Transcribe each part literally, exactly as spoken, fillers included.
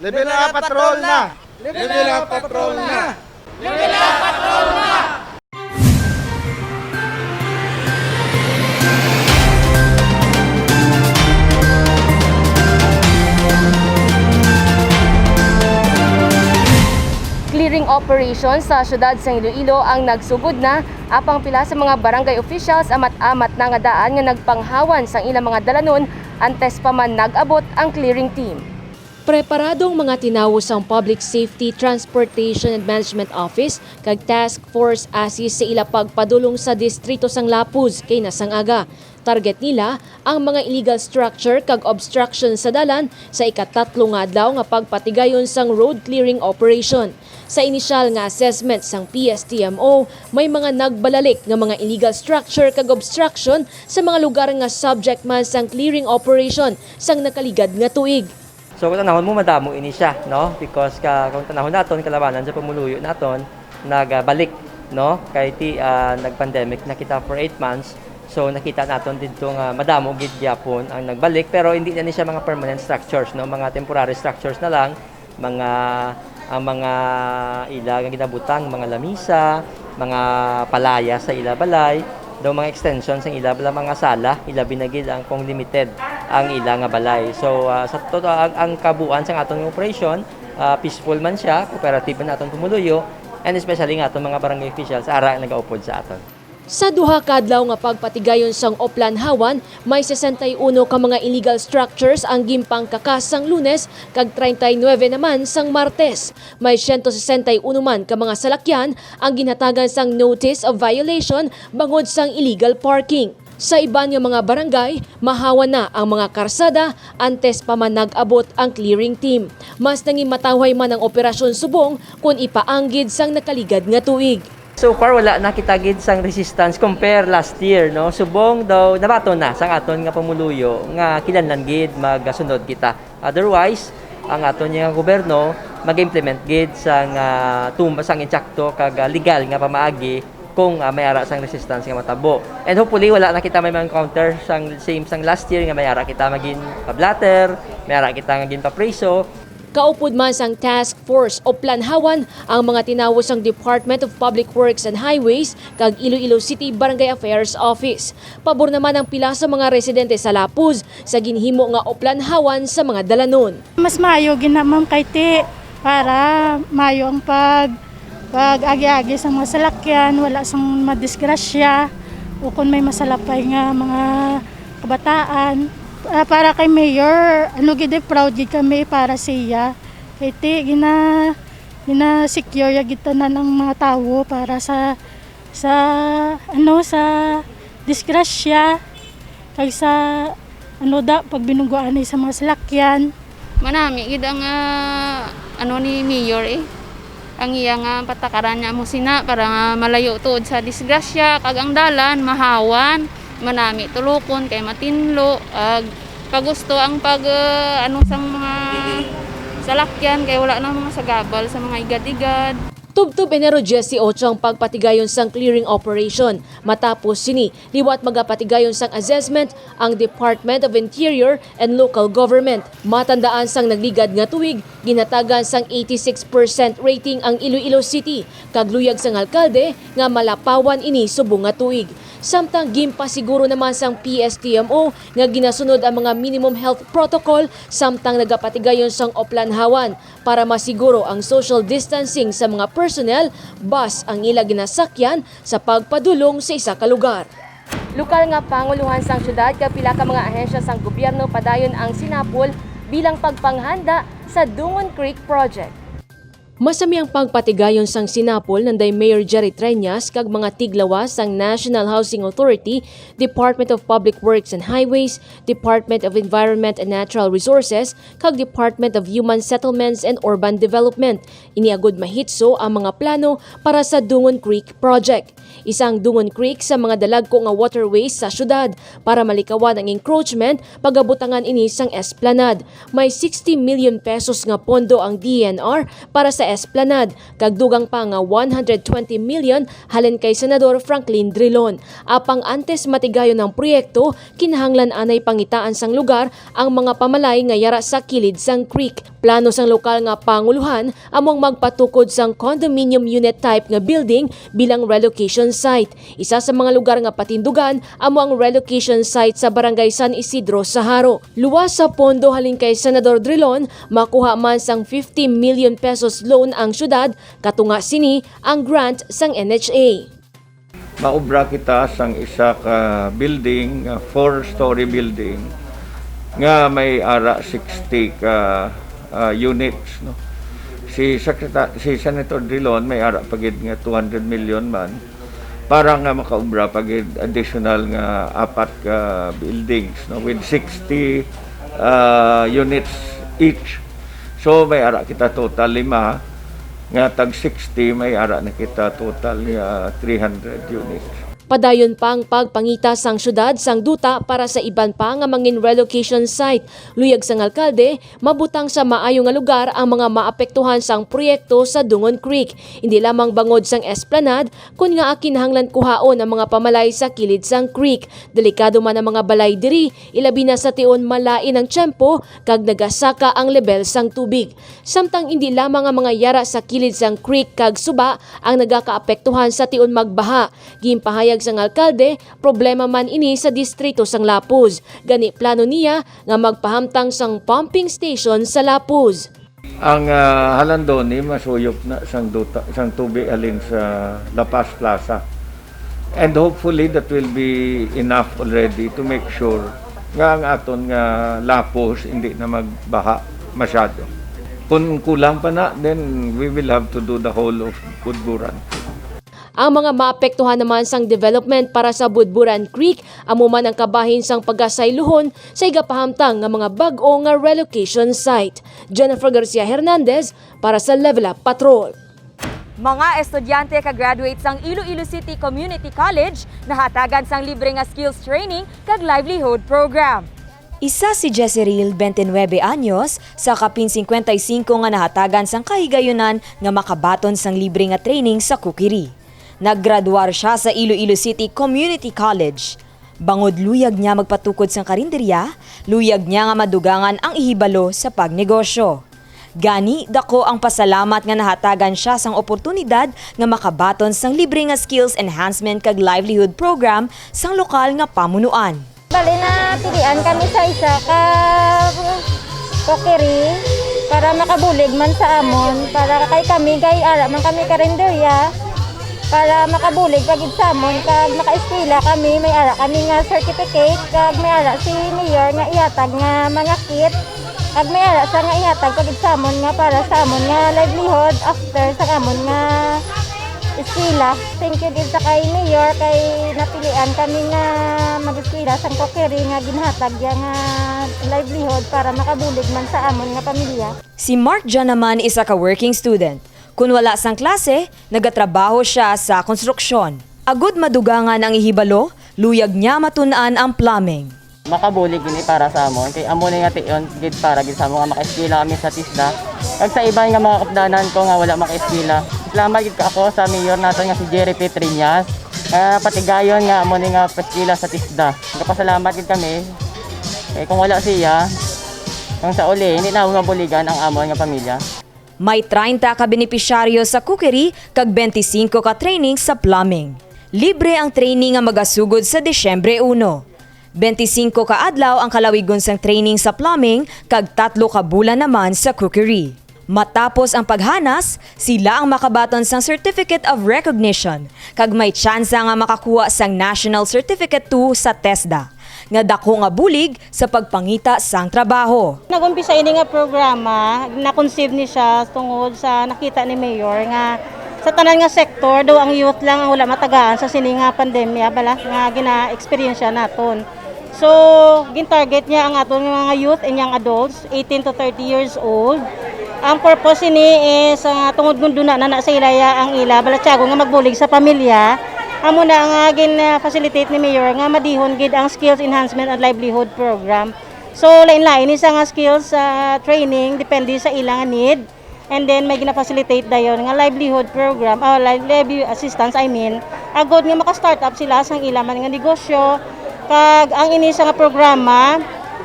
Level up, patrol na! Level up, patrol na! Clearing operation sa siyudad sang Iloilo ang nagsugod na, apang pila sa mga barangay officials amat-amat na nga daan nga nagpanghawan sang ilang mga dalanon antes pa man nag-abot ang clearing team. Preparado ang mga tinawo sang Public Safety, Transportation and Management Office kag Task Force ASIS sa ila pagpadulong sa distrito sang Lapuz kay nasang aga. Target nila ang mga illegal structure kag obstruction sa dalan sa ikatatlo nga adlaw nga pagpatigayon sang road clearing operation. Sa inisyal nga assessment sang P S T M O, may mga nagbalalik nga mga illegal structure kag obstruction sa mga lugar nga subject man sang clearing operation sang nakaligad nga tuig. So, kung tanahon mo, madamo ini siya, no? Because ka, kung tanahon naton, kalabanan sa pumuluyo naton, nagbalik, no? Kay ti, ah, nag-pandemic na kita for eight months. So, nakita naton didto nga madamo gid gyapon ang nagbalik, pero hindi na ni siya mga permanent structures, no? Mga temporary structures na lang, mga, ang mga ila nga ginabutang, mga lamisa, mga palaya sa ila balay, daw mga extension sang ila bala mga sala, ilabi na gid ang kung limited ang ila nga balay. So, ah, sa totoo, ang, ang kabuuan sang aton nga operasyon, ah, peaceful man siya, cooperative man aton pumuluyo, and especially nga aton mga barangay officials, ara ang nagaupod sa aton. Sa duha ka adlaw nga pagpatigayon sang Oplan-hawan, may sesenta y uno ka mga illegal structures ang ginpangkakas sang Lunes kag treinta y nuebe naman sang Martes. May siyento sesenta y uno man ka mga salakyan ang ginhatagan sang notice of violation bangod sang illegal parking. Sa iban nga mga barangay, mahawan na ang mga karsada antes pa man nag-abot ang clearing team. Mas nangin matawhay man ang operasyon subong kon ipaanggid sang nakaligad nga tuig. So far, wala na kita gid sang resistance compare last year, no? Subong daw nabaton na sang aton nga pumuluyo nga kinahanglan gid magasunod kita. Otherwise, ang aton nga gobyerno mag-implement gid sang, ah, tumba sang insakto kag, ah, legal nga pamaagi kung, ah, may ara sang resistance nga matabo. And hopefully, wala na kita may ma-encounter sang same sang last year nga may ara kita magin pa-blotter, may ara kita magin pa-preso. Kaupod man sang Task Force Oplan-hawan ang mga tinawo sang Department of Public Works and Highways kag Iloilo City Barangay Affairs Office. Pabor naman ang pila sa mga residente sa Lapuz sa ginhimo nga Oplan-hawan sa mga dalanon. Mas maayo gid na, ma'am, kay ti para maayo ang pag, pag-agi-agi sa mga salakyan, wala sang madisgrasya o kung may masalapay nga mga kabataan. Ah, para kay Mayor, ano gid, eh, proud gid kami para siya. Kay ti gina, gina-secure ya gid tanan ang mga tawo para sa, sa, ano, sa disgrasya kag sa, ano da, pagbinunggoanay sa mga salakyan. Manami gid ang, ah, ano ni Mayor, eh. Ang iya nga patakaran niya mo sina para nga malayo tuod sa disgrasya kag ang dalan mahawan, manami tulukon kay matinlo, ag pagusto ang pag, ah, ano sang mga salakyan kay wala na mga sagabal sa mga igad-igad. Tubtob Enero dieciocho ang pagpatigayon sang clearing operation. Matapos sini, liwat magapatigayon sang assessment ang Department of Interior and Local Government. Matandaan, sang nagligad nga tuig, ginhatagan sang eighty-six percent rating ang Iloilo City, kag luyag sang alkalde nga malapawan ini subong nga tuig. Samtang ginpasiguro naman sang P S T M O nga ginasunod ang mga minimum health protocol samtang nagapatigayon sang Oplan-hawan para masiguro ang social distancing sa mga personnel bas ang ila ginasakyan sa pagpadulong sa isa ka lugar. Lokal nga pangulohan sang syudad kag pila ka mga ahensya sang gobyerno padayon ang sinapol bilang pagpanghanda sa Dungon Creek Project. Masami ang pagpatigayon sang sinapol nanday Mayor Jerry Treñas kag mga tiglawas sang National Housing Authority, Department of Public Works and Highways, Department of Environment and Natural Resources, kag Department of Human Settlements and Urban Development. Ini agud mahitso ang mga plano para sa Dungon Creek Project. Isa ang Dungon Creek sa mga dalagko nga waterways sa syudad para malikawan ang encroachment pagabutangan ini sang esplanade. May sixty million pesos nga pondo ang D E N R para sa Esplanade, kag dugang pa nga one hundred twenty million halin kay Senador Franklin Drilon. Apang antes matigayon ang proyekto, kinahanglan anay pangitaan sang lugar ang mga pamalay nga yara sa kilid sang creek. Plano sang lokal nga pangulohan amo ang magpatukod sang condominium unit type nga building bilang relocation site. Isa sa mga lugar nga patindugan amo ang relocation site sa Barangay San Isidro sa Jaro. Luwas sa pondo halin kay Senador Drilon, makuha man sang fifty million pesos loan ang syudad, katunga sini ang grant sang N H A. Maobra kita sang isa ka building, nga four-story building, nga may ara sixty ka, ah, units, no? Si Secreta-, si Senator Drilon may ara pa gid nga two hundred million man para nga makaobra pa gid additional nga apat ka buildings, no, with sixty, ah, units each. So, may ara kita total lima, nga tag sixty, may ara na kita total nga three hundred units. Padayon pa ang pagpangita sang syudad sang duta para sa iban pa nga mangin relocation site. Luyag sang alkalde, mabutang sa maayo nga lugar ang mga maapektuhan sang proyekto sa Dungon Creek, indi lamang bangod sang Esplanade, kun ngaa kinahanglan kuhaon ang mga pamalay sa kilid sang creek. Delikado man ang mga balay diri, ilabi na sa tion malain ang tiyempo kag nagasaka ang lebel sang tubig. Samtang indi lamang ang mga yara sa kilid sang creek kag suba ang nagakaapektuhan sa tion magbaha. Ginpahayag sang alkalde, problema man ini sa distrito sang Lapuz. Gani plano niya nga magpahamtang sang pumping station sa Lapuz. Ang, ah, Jalandoni masuyop na sang duta, sang tubig halin sa La Paz Plaza. And hopefully that will be enough already to make sure nga ang aton nga Lapuz hindi na magbaha masyado. Kung kulang pa na, then we will have to do the whole of Budburan. Ang mga maapektuhan naman sang development para sa Budburan Creek amo man ang kabahin sang pagasaylohon sa igapahamtang nga mga bag-o nga relocation site. Jennifer Garcia Hernandez para sa Level Up Patrol. Mga estudyante ka-graduate sang Iloilo City Community College nahatagan sang libre nga skills training kag livelihood program. Isa si Jezreel, twenty-nine anyos, sa kapin cincuenta y cinco nga nahatagan sang kahigayunan nga makabaton sang libre nga training sa cookery. Naggraduar sia sa Iloilo City Community College. Bangod luyag niya magpatukod sang karinderya, luyag niya nga madugangan ang ihibalo sa pagnegosyo. Gani, dako ang pasalamat nga nahatagan sia sang oportunidad nga makabaton sang libre nga skills enhancement kag livelihood program sang lokal nga pamunuan. Bali, napilian kami sa isa ka cookery para makabulig man sa amon, para kay kami, kay ara man kami karinderya, para makabulig pa gid sa amon, kag makaeskwela kami, may ara kami nga certificate, kag may ara si Mayor nga ihatag nga mga kit, kag may ara siya nga ihatag pa gid sa amon nga para sa amon nga livelihood after sa amon nga eskwela. Thank you gid sa kay Mayor kay napilian kami nga mag-eskwela sang cookery nga ginhatag niya nga livelihood para makabulig man sa amon nga pamilya. Si Mark John naman isa ka working student. Kun wala sang klase, nagatrabaho sia sa konstruksyon. Agud madugangan ang ihibalo, luyag niya matun-an ang plumbing. Makabulig ini para sa amon, kay amo ni nga tion gid para gid sa amon nga makaeskwela kami sa TESDA, kag sa iban nga mga kaupdanan ko nga wala makaeskwela. Salamat gid ako sa mayor naton nga si Jerry Petriñas, nga patigayon nga amo ni nga paeskwela sa TESDA. Nagapasalamat gid kami, kay kung wala siya, kung sa uli, hindi na mabuligan ang amon nga pamilya. May treinta ka benepisyaryo sa cookery kag twenty-cinco ka training sa plumbing. Libre ang training nga magasugod sa Disyembre uno. Twenty-cinco ka adlaw ang kalawigon sang training sa plumbing kag tatlo ka bulan naman sa cookery. Matapos ang paghanas, sila ang makabaton sang Certificate of Recognition kag may tsansa nga makakuha sang National Certificate two sa TESDA, nga dako nga bulig sa pagpangita sang trabaho. Nag-umpisa ini nga programa, na-conceive ni siya tungod sa nakita ni Mayor nga sa tanan nga sektor, daw ang youth lang ang wala matagaan sa sini nga pandemya bala nga gina-eksperyensya naton. So, gin-target niya ang aton nga mga youth and young adults, eighteen to thirty years old. Ang purpose ini is, ah, tungod kung duna na, na sa ilaya ang ila balatyagon nga magbulig sa pamilya, amo na nga gin-facilitate ni Mayor nga madihon gid ang Skills Enhancement and Livelihood Program. So, lain-lain ni sa nga skills, ah, training, depende sa ilang need. And then may gina-facilitate dayon nga livelihood program, ah, live, livelihood assistance, I mean, agod nga maka-start up sila sang ila man nga negosyo. Kag ang ini sa nga programa,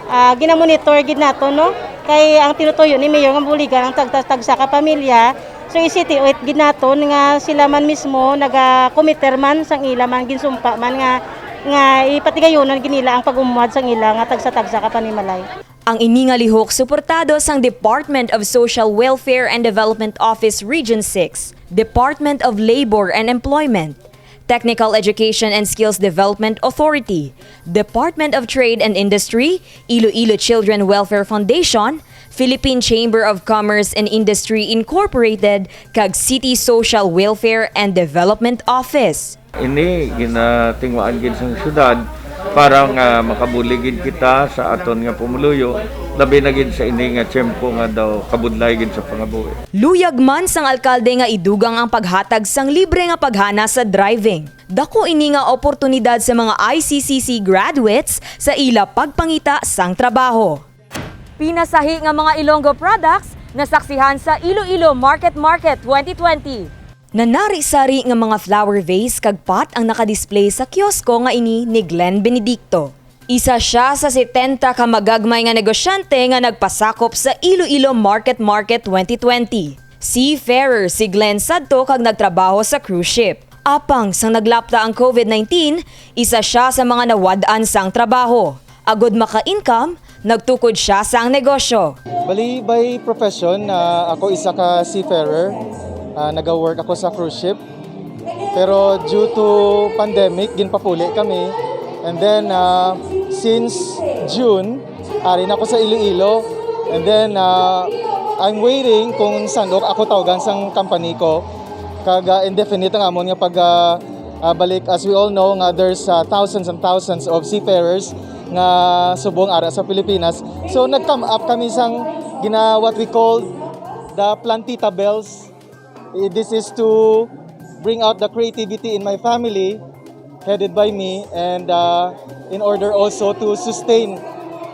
ah, gina-monitor gid nato, no? Kay ang tinutuyo ni Mayor nga mabuligan ang tagsa-tagsa ka pamilya. So, i-C T O it gid naton nga sila man mismo naga-commit man sang ila man ginsumpa man nga, nga ipatigayonon gid nila ang pag-umwad sang ila nga tagsa-tagsa ka panimalay. Ang ini nga lihok suportado sang Department of Social Welfare and Development Office Region six, Department of Labor and Employment, Technical Education and Skills Development Authority, Department of Trade and Industry, Iloilo Children Welfare Foundation, Philippine Chamber of Commerce and Industry Incorporated, kag City Social Welfare and Development Office. Ini ginatingwaan gid sang syudad para nga makabulig gid kita sa aton nga pumuluyo, labi na gid sa ini nga tiyempo nga daw kabudlay gid sa pangabuhi. Luyag man sang alkalde nga idugang ang paghatag sang libre nga paghana sa driving. Dako ini nga oportunidad sa mga I C C C graduates sa ila pagpangita sang trabaho. Pinasahi nga mga Ilonggo products nasaksihan sa Iloilo Market Market twenty twenty. Nanari-sari nga mga flower vase kag pot ang nakadisplay sa kiosko nga ini ni Glenn Benedicto. Isa sia sa setenta ka magagmay nga negosyante nga nagpasakop sa Iloilo Market Market twenty twenty. Seafarer si Glenn sadto kag nagtrabaho sa cruise ship. Apang sang naglapta ang COVID nineteen, isa sia sa mga nawad-an sang trabaho. Agod maka-income, nagtukod sia sang negosyo. Bali, by profession, ah, ako isa ka seafarer. Ah, naga-work ako sa cruise ship. Pero due to pandemic, ginpapuli kami. And then, ah, since June, ari na ako sa Iloilo. And then, ah, I'm waiting kung san-o ako tawgan sang company ko. Kag, ah, indefinite ang amon nga pag, ah, ah, balik. As we all know nga there's, ah, thousands and thousands of seafarers nga subong ara sa Pilipinas. So nag-come up kami sang gina-, what we call the Plantita Bells. Eh, this is to bring out the creativity in my family, headed by me, and, uh, in order also to sustain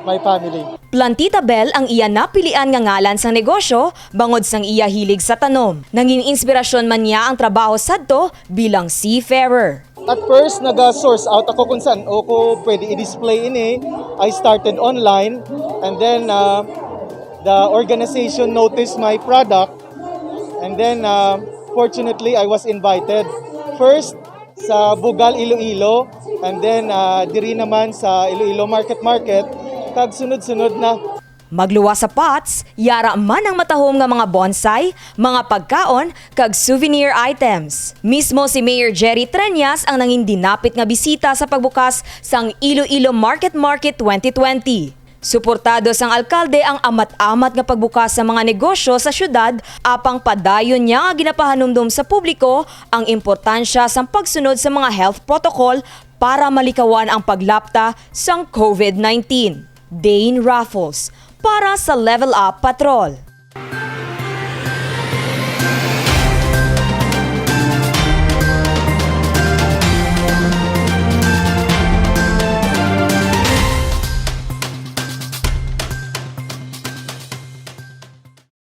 my family. Plantita Bell ang iya napilian nga ngalan sang negosyo bangod sang iya hilig sa tanom. Nangin inspirasyon man niya ang trabaho sadto bilang seafarer. At first, naga-source out ako kung san-o ko pwede i-display ini. I started online, and then, uh, the organization noticed my product, and then, uh, fortunately, I was invited first sa Bogal, Iloilo, and then, uh, diri naman sa Iloilo Market Market, kag sunod-sunod na. Magluwas sa pots, yara man ang matahom nga mga bonsai, mga pagkaon, kag souvenir items. Mismo si Mayor Jerry Treñas ang nangin dinapit nga bisita sa pagbukas sang Iloilo Market Market twenty twenty. Suportado sang alkalde ang amat-amat nga pagbukas sa mga negosyo sa syudad, apang padayon niya nga ginapahanumdom sa publiko ang importansya sang pagsunod sa mga health protocol para malikawan ang paglapta sang COVID nineteen. Dane Raffles para sa Level Up Patrol.